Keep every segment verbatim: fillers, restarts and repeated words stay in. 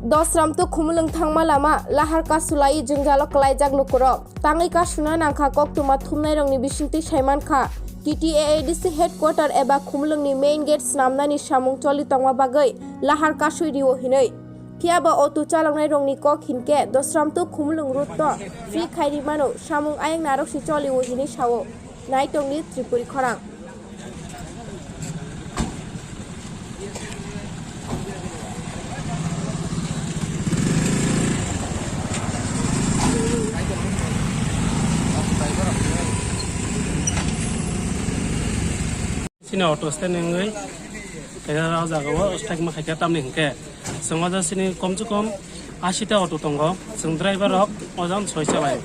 Dosramtu Khumulwng thangma lama lahar kasulai jwngjalo kwlaijak lukurok. Tangwi kasuna nangkha koktwma thumnairokni bisingtwi saimankha. T T A A D C headquarter eba Khumulwngni main gate snamnani samung choli tongma bagwi lahar kasui rio hinwi. Phiya bo auto chaloknairokni kok hinkhe Dosramtu Khumulwng road to free khairi mano, samung ayang narok si cholio hinwi sao. Naitongni Tripuri khorang. Chini auto stand wngwi, o jaga o strike ma khaikha tamni hinkhe, chwng o jaga chini kom se kom ashi ta auto tongo, chwng driver rok o jaga soi chalai.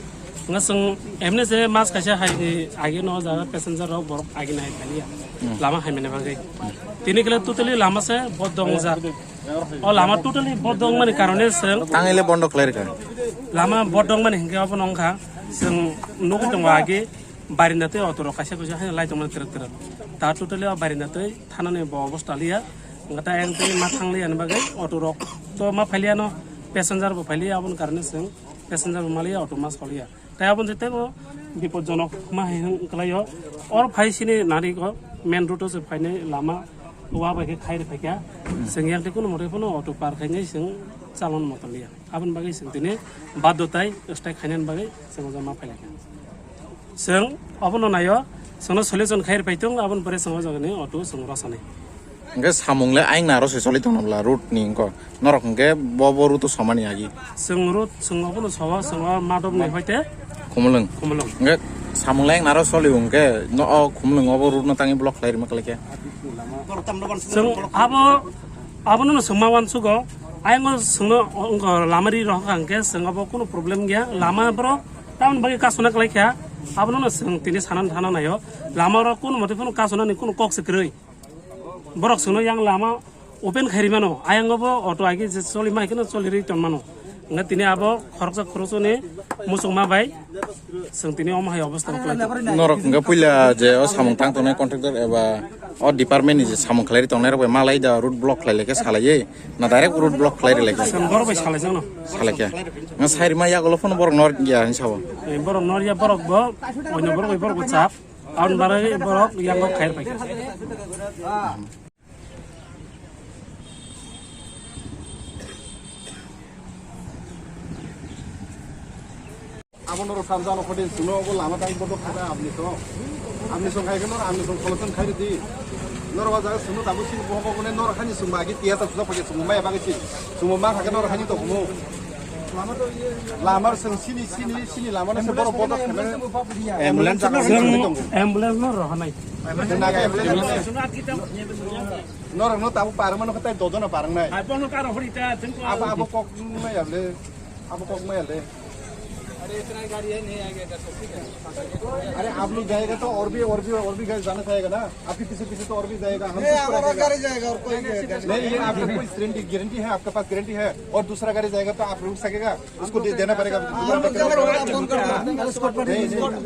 Nga chwng emne je mas kaisa hai ni agi no jaga passenger rok borok agi nai thani ya. Hmm. Lama hai mene bagwi. Tini kele totally lama se bodong ja. O lama totally bodong mani karone chwng. Tangile bondo khlai rikha. Lama bodong mani hinkhe obo nongkha. Chwng nugwi tongo agi barinda tei auto rok kaisa kaisa hai lai tongmani twrwk twrwk. Ta totally o barinda tei thanani bo obosta liya. Nga ta yang tei ma thang liya ni bagwi auto rok to ma phailiya no passenger bo phailiya aboni karone chwng passenger bo maliya auto mas phailiya. Tai aboni je tebo bipodjonok ma hai hwn kwlaio. Or phai sini nari ko main road o se phainai lama wa bai khe khai rw phaikha. Chwng yang tei kunu mote phano auto par khainai chwng chalon motor liya. Aboni bagwi chwng tini baddo tai strike khainani bagwi chwng o jaga ma phailaikha. Chwng obono naio, chwngno solution khai rw phai tong, aboni pore chwng o jagani auto chwng rwsani. Hwnkhe samung le ayang naro se choli tongna bwla road ni wngkha. Norok hwnkhe bo, bo route o somani agi. Chwng route, chwng obono sowa, chwng o Madop ni hoite Khumulwng. Khumulwng. Hwnkhe samung le ayang naro choli hwnkhe no o Khumulwng obo route no tangwi block khlai rima khlai khe. Chwng abo, abono no chwngma wansugo. Ayang o chwngno wngkha lama ri rohor hwnkhe chwng obo kunu problem gya. Lama boro tamoni bagwi kasuna khlai kha. Abono no chwng tini sanan thana naio. Lama rok kunu mote phano kasuna ni kunu kok se kwrwi. Borok chwngno yang lama open khairi mano, ayang obo auto agi je choli mai kheno choli ri ton mano. Nga tini abo khoroksa khoroksa ni muchungma bai chwng tini omo hai obostha rok lai. Norok hwnkhe puila je o samung tang tongnai contractor eba o department ni je samung khlai ri tongnai rok bai malai da road block khlai lai khe salai ye na direct road block khlai ri lai khe. Chwng borok bai salai jano. Salai khe. Nga sai rima yagulo phano borok nor ya hinwi sabo. Eh, borok nor ya borok bo, oino borok bai borok bo chap. Aboni bagwi borok yango khair paikha. Abo norok samjak no khode chwngno obo lama tang bodo khaga aboni song. Aboni song khai khe norok aboni song solution khai rwdi. Norok o jaga chwngno tabuk sini bohok bohok ne norok hani chwngma agi tiya ta suda phage chwngma maya bagwi si. Chwngma ma kha khe norok hani tongmo. Lamar song sini, sini, sini lamar se borok bodo khana. Ambulance no rohornai. Naga ambulance. Norok no tabuk parma no khatai dodo na parang nai. Abo, abo kok maya le. Abo kok maya le. अरे, आप लोग जाएगा तो और भी, और भी, और भी गाड़ी जाना चाहेगा ना। आपके पीछे पीछे तो और भी जाएगा, हम नहीं, कुछ हमारा करेगा। गाड़ी जाएगा और कोई नहीं, नहीं, ये आपको कोई गारंटी, गारंटी है, आपके पास गारंटी है? और दूसरा गाड़ी जाएगा तो आप रुक सकेगा, उसको दे, देना पड़ेगा। आप लोग जा रहे हो, आप बंद कर दो। नहीं, नहीं। स्कॉट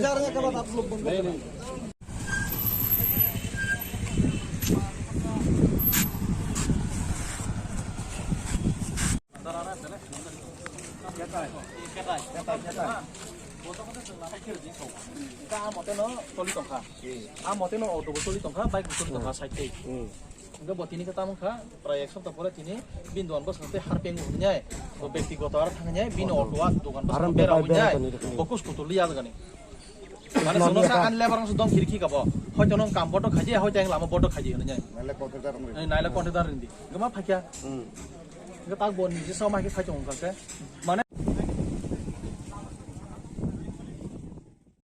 जा रहे हैं, कब आप लोग बंद कर दो। नहीं, नहीं। Hingke a mote no choli tongkha. A mote no auto bo choli tongkha, bike bo choli tongkha, side tei. Hingke bo tini khe tamo wngkha, prai ek sopta pore tini bini dogan bwskango tei harpeng bo hwnwi nai, bo bektigoto aro thangwi nai, bini auto a dogan bwskango berang wngwi nai, bo kus kutu liya jagani. Mane chwngno sa ani lebar wngsa dong khirki kabo. Hoito nwng kam bodo khaidi, hoito ang lama bodo khaidi hwnwi nai. Nailak contractor wngwi. Nailak contractor wngdi. Gama phakya. Hingke tak bo niji sama khe khai tongo hingke. Mane